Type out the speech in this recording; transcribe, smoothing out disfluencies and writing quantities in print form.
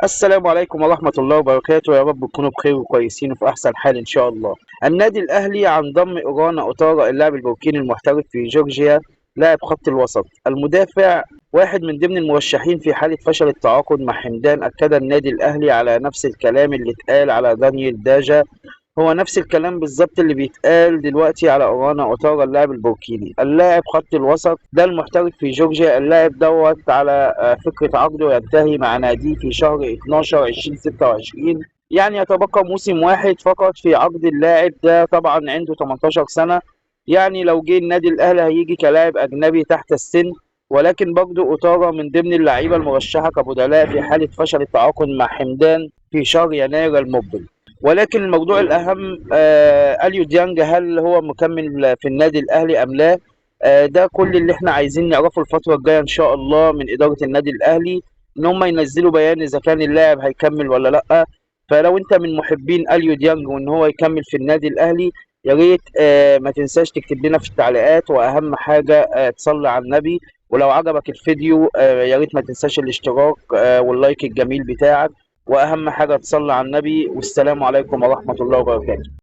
السلام عليكم ورحمة الله وبركاته. يا رب تكونوا بخير وكويسين وفي أحسن حال إن شاء الله. النادي الأهلي عن ضم أورانا أوتارا اللاعب البوركيني المحترف في جورجيا لاعب خط الوسط المدافع، واحد من ضمن المرشحين في حالة فشل التعاقد مع حمدان. أكد النادي الأهلي على نفس الكلام اللي اتقال على دانيال داجا، هو نفس الكلام بالظبط اللي بيتقال دلوقتي على أورانا أوتارا اللاعب البوركيني اللاعب خط الوسط ده المحترف في جورجيا. اللاعب دوت على فكرة عقده ينتهي مع ناديه في شهر 12 2026، يعني يتبقى موسم واحد فقط في عقد اللاعب ده. طبعا عنده 18 سنة، يعني لو جه النادي الأهلي هيجي كلاعب أجنبي تحت السن، ولكن برضه أوتارا من ضمن اللعيبة المرشحة كبدلاء في حالة فشل التعاقد مع حمدان في شهر يناير المقبل. ولكن الموضوع الأهم، أليو ديانج هل هو مكمل في النادي الأهلي أم لا؟ ده كل اللي احنا عايزين نعرفه الفترة الجاية إن شاء الله من إدارة النادي الأهلي، إن هم ينزلوا بيان إذا كان اللاعب هيكمل ولا لأ. فلو أنت من محبين أليو ديانج وإن هو يكمل في النادي الأهلي، يا ريت ما تنساش تكتب لنا في التعليقات، وأهم حاجة، تصلي على النبي. ولو عجبك الفيديو، يا ريت ما تنساش الاشتراك، واللايك الجميل بتاعك، وأهم حاجة تصلي على النبي. والسلام عليكم ورحمة الله وبركاته.